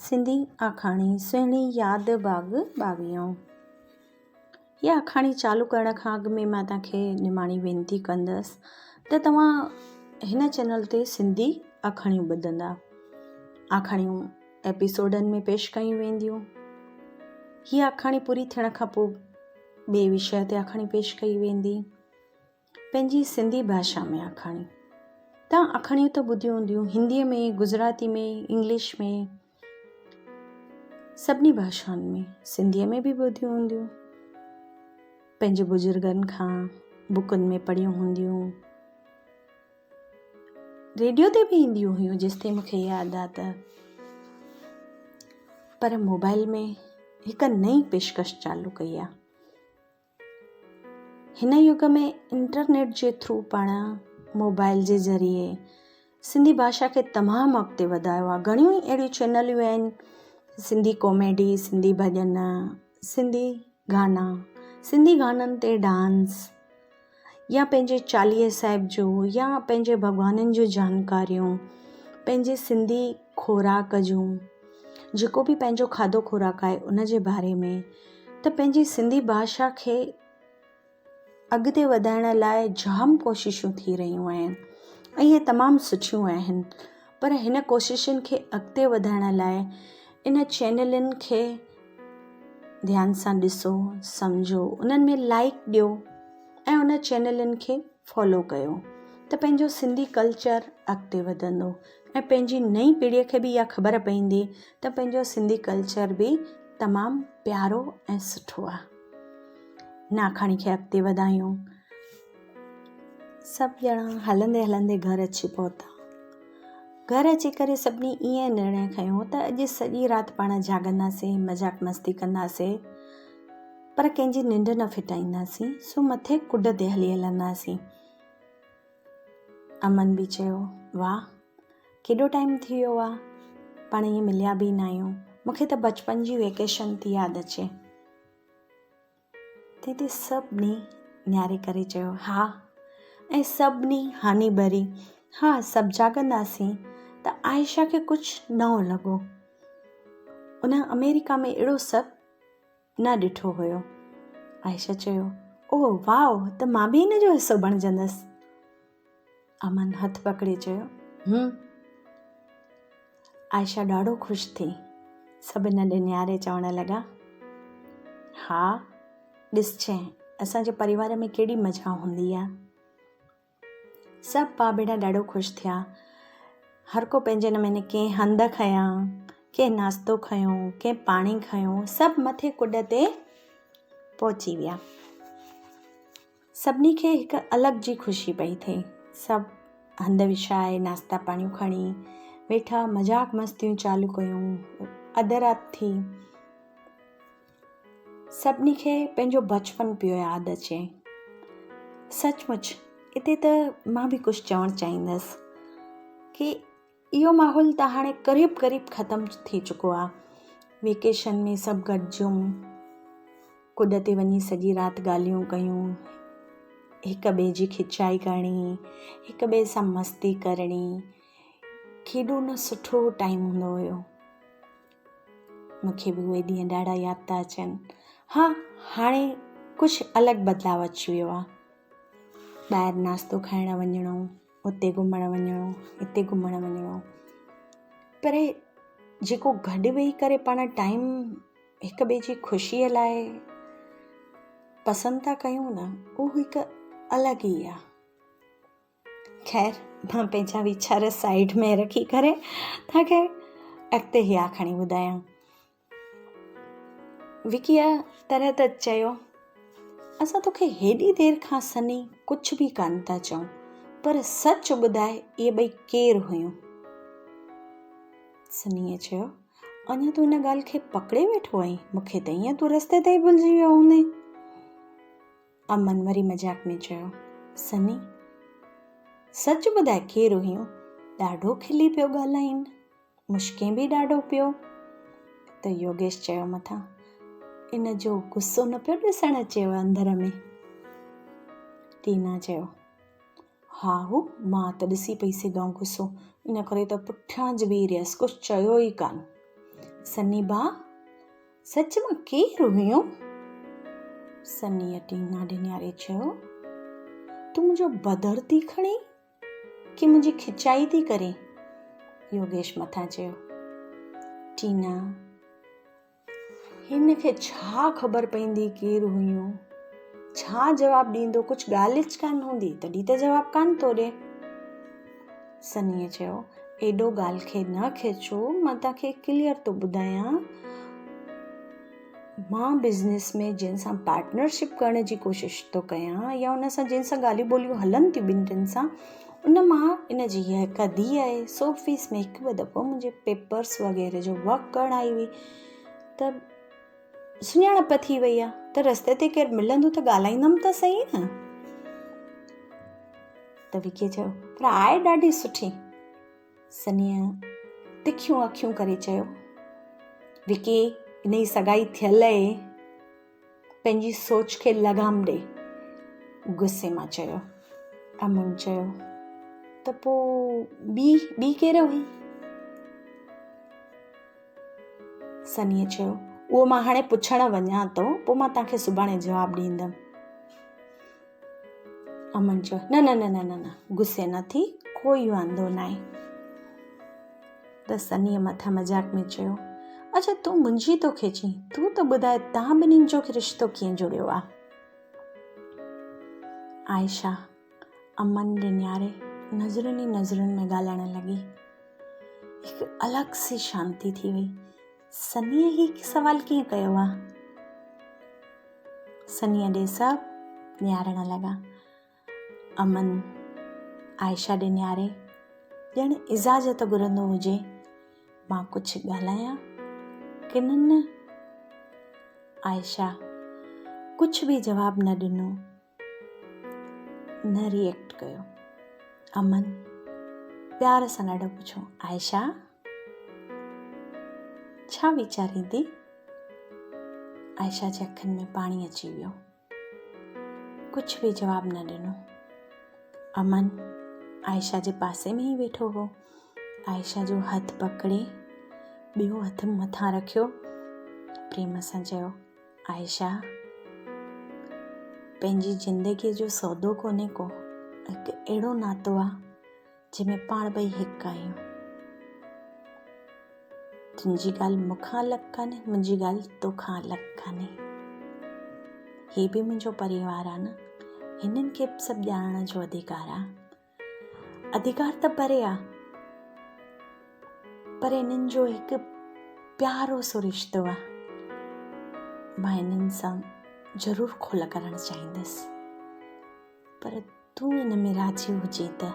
سنڌي آکاڻي سهڻي ياد ڀاڳ ٻاويهون. هيء آکاڻي چالو ڪرڻ کان اڳ ۾ مان توهان کي نماڻي وينتي ڪندس ته توهان هن چينل تي سنڌي آکاڻيون ٻڌندا. آکاڻيون ايپيسوڊن ۾ پيش ڪيون وينديون. هيء آکاڻي پوري ٿيڻ کان پوء ٻئي وشيه تي آکاڻي پيش ڪئي ويندي. پنهنجي سنڌي ڀاشا ۾ آکاڻي. توهان آکاڻيون ته ٻڌيون هونديون هنديء ۾ گجراتي ۾ انگلش ۾ سڀني ڀاشائن ۾ سنڌيء ۾ به ٻڌيون هونديون. پنهنجي بزرگن کان بڪن ۾ پڙهيون هونديون. ريڊيو تي به اينديون هيون جيستائين مون کي ياد آ ته پر موبائل ۾ هڪ نئين پيشڪش چالو ڪئي آ. هن يگ ۾ انٽرنيٽ جي ٿرو پاڻ موبائل جي ذريعي سنڌي ڀاشا کي تمام اڳتي وڌايو آهي گهڻيون ئي اهڙيون چينلون آهن سنڌي ڪاميڊي سنڌي ڀڄن سنڌي گانا سنڌي گانن تي ڊانس يا پنهنجي چاليهي صاحب جو يا پنهنجي ڀڳوانن جون جانڪاريون پنهنجي سنڌي خوراڪ جون جيڪو به پنهنجو کاڌو خوراڪ آهي ان جي باري ۾ ته پنهنجي سنڌي ڀاشا کي اڳتي وڌائڻ لاء جام ڪوششون ٿي رهيون آهن ۽ اهي تمام سٺيون آهن پر هن ڪوششن کي اڳتي وڌائڻ لاء ان چينلن کي ڌيان سان ڏسو سمجهو انهن ۾ لائڪ ڏيو ۽ ان چينلن کي فالو ڪيو ته پنهنجو سنڌي ڪلچر اڳتي وڌندو ۽ پنهنجي نئين پيڙهيء کي به اها خبر پوندي ته پنهنجو سنڌي ڪلچر به تمام پيارو ۽ سٺو آهي. هن آکاڻي کي اڳتي وڌايون. سڀ ڄڻا هلندي هلندي گهر اچي پهتا. گهر اچي ڪري سڀني ائين نرڻي کنيو ته اڄ سڄي رات پاڻ جاڳنداسين، مذاق مستي ڪنداسين، پر ڪنهن جي ننڊ نه ڦٽائينداسين، سو مٿي ڪڊ تي هلي هلنداسين. امن به چيو، واهه ڪيڏو ٽائيم ٿي ويو آ، پاڻ ائين مليا به ناهيون، مون کي ته بچپن جي ويڪيشن ٿي ياد اچي. تنهن تي سڀني نهاري ڪري چيو، ها ۽ سڀني هاني ڀري، ها سڀ جاڳنداسين ته عائشه کي ڪجهه نئون لڳو. ان آمريڪا ۾ اهڙو سڀ نه ڏٺو هيو. عائشه چيو، اوه واء ته مان به ان جو حصو بڻجندس. امن هٿ پڪڙي چيو، هم. عائشه ڏاڍو خوش ٿي. سڀ ان ڏي نهاري چوڻ لڳا، ها ڏسجين اسان جي پريوار ۾ ڪيڏي مزا هوندي آ. سڀ ڀاء ڀيڻ ڏاڍو خوش ٿيا. هر ڪو پنهنجي نموني ڪنهن هنڌ کنيا، ڪنهن ناشتو کنيو، ڪنهن پاڻي کنيو، سڀ مٿي ڪڏ تي پهچي ويا. سڀني کي هڪ الڳ جي خوشي پئي ٿئي. سڀ هنڌ وڇائي ناشتا پاڻيون کڻي ويٺا مذاق مستيون چالو ڪيون. اڌ رات ٿي. سڀني کي پنهنجو بچپن پيو ياد اچي. سچ مچ اتي ته مان به ڪجهه چوڻ چاهيندس ڪي اهو ماحول ته هاڻي قريب قريب ختم ٿي چڪو آهي. ويڪيشن ۾ سڀ گڏجون، ڪڏ تي وڃي سڄي رات ڳالهيون ڪيون، هڪ ٻئي جي کچائي ڪرڻي، هڪ ٻئي سان مستي ڪرڻي، ڪيڏو نه سٺو ٽائيم هوندو هيو. مون کي به اهي ڏينهن ڏاڍا ياد ٿا اچن. ها هاڻي ڪجهه الڳ بدلاء اچي ويو آهي. ٻاهر ناشتو کائڻ وڃڻو، اتي گهمڻ وڃڻو، هتي گهمڻ وڃڻو. پر جيڪو گڏ ويهي ڪري پاڻ ٽائيم هڪ ٻئي جي خوشيء لاء پسند ٿا ڪيون نه اهو هڪ الڳ ئي آهي. خير مان پنهنجا ويچار سائيڊ ۾ رکي ڪري توهان کي اڳتي هي آکاڻي ٻڌايان. وڪيء طرح ته چيو، اسان توکي هيڏي دير کان سني ڪجهه به ڪانه ٿا چئون، پر سچ ٻڌاء اهي ٻئي ڪير هيون؟ سنيء چيو، اڃا تون ان ڳالهه کي پڪڙي ويٺو آهين، مون کي ته ائين تون رستي تي ئي ڀلجي ويو هوندين. امن وري مذاق ۾ چيو، سني! سچ ٻڌاء ڪير هيون؟ ڏاڍو کلي پيو ڳالهائين، مشڪين به ڏاڍو پيو. ته يوگيش چيو مٿان، ان جو غصو نه پيو ڏسڻ اچيو اندر ۾. ٽينا چيو، ها هو، مان ته ڏسي پئي سگهان غصو، ان ڪري ته پٺيان بيهي رهيس، ڪجهه چيو ئي ڪانه. سني ڀاء، سچ مان ڪير هيون؟ سنيء ٽينا ڏي نهاري چيو، تون منهنجو بدر ٿي کڻين ڪي منهنجي کچائي ٿي ڪرين؟ يوگيش مٿان چيو، ٽينا، هن کي ڇا خبر پئندي ڪير هيون؟ ڇا جواب ڏيندو؟ ڪجهه ڳالهه ئي ڪانه هوندي تڏهن ته جواب ڪانه ٿو ڏي. سنيء چيو، ايڏو ڳالهه کي نه کيچو، مان توهان کي ڪليئر ٿو ٻڌايان. مان بزنس ۾ جنهن سان پارٽنرشپ ڪرڻ جي ڪوشش ٿو ڪيان يا ان سان جنهن سان ڳالهيون ٻولهيون هلن ٿيون ٻن ٽن سان ان مان ان جي هيء هڪ ڌيء آهي سو آفيس ۾ هڪ ٻه دفعو منهنجي پيپرس وغيره جو ورڪ ڪرڻ آئي هئي ته سڃاڻپ ٿي وئي آهي ته رستي تي ڪير ملندو ته ڳالهائيندم ته صحيح نه ته وڪيء چيو پر آهي ڏاڍي سٺي سنيء تکيون اکيون ڪري چيو وڪي انهي سڳائي ٿيل اهي پنهنجي سوچ کي لگام ڏي غصي مان چيو امن چيو ته پوء ٻي ٻي ڪير هئي سنيء چيو، اهو مان هاڻي پڇڻ وڃان ٿو، پوء مان توهان کي سڀاڻي جواب ڏيندم. امن چيو، نه نه نه نه نه نه غصي نه ٿي، ڪوئي واندو ناهي. ته سنيء مٿان مذاق ۾ چيو، اڇا تون منهنجي ٿو کيچين، تون ته ٻڌاء توهان ٻنهين جو رشتو ڪيئن جڙيو آ؟ عائشه امن ڏي نهاري نظرن ئي نظرن ۾ ڳالهائڻ لڳي. هڪ الڳ سي شانتي ٿي وئي. سنيء هي سوال ڪيئن ڪيو آ؟ سنيء ڏي سڀ نهارڻ لڳا. امن عائشه ڏي نهاري ڄڻ اجازت گهرندو هجي، مان ڪجهه ڳالهايان ڪن نه؟ عائشه ڪجهه به جواب نه ڏنو. نه ري ايڪٽ ڪيو. امن پيار سان ڏاڍو پڇيو، عائشه ڇا ويچارين ٿي؟ عائشه جي اکين ۾ پاڻي اچي ويو. ڪجهه به جواب نه ڏنو. امن عائشه جي پاسي ۾ ئي ويٺو هو. عائشه جو هٿ پڪڙي ٻيو هٿ مٿان رکيو. پريم سان چيو، عائشه! پنهنجي زندگيء جو سودو ڪونهي ڪو، هڪ اهڙو ناتو آ، جنهن ۾ پاڻ ٻئي هڪ آهيون. تنهنجي ڳالهه مون کان الڳ ڪانهي، منهنجي ڳالهه تو کان الڳ ڪانهي. هي به منهنجو پريوار آ نه، هنن کي به سڀ ڄاڻڻ جو اڌيڪار آ. اڌيڪار ته پري آ پر انهن جو هڪ پيارو سو رشتو آ. مان انهن سان ضرور کول ڪرڻ چاهيندس پر تون ان ۾ راضي هجين ته.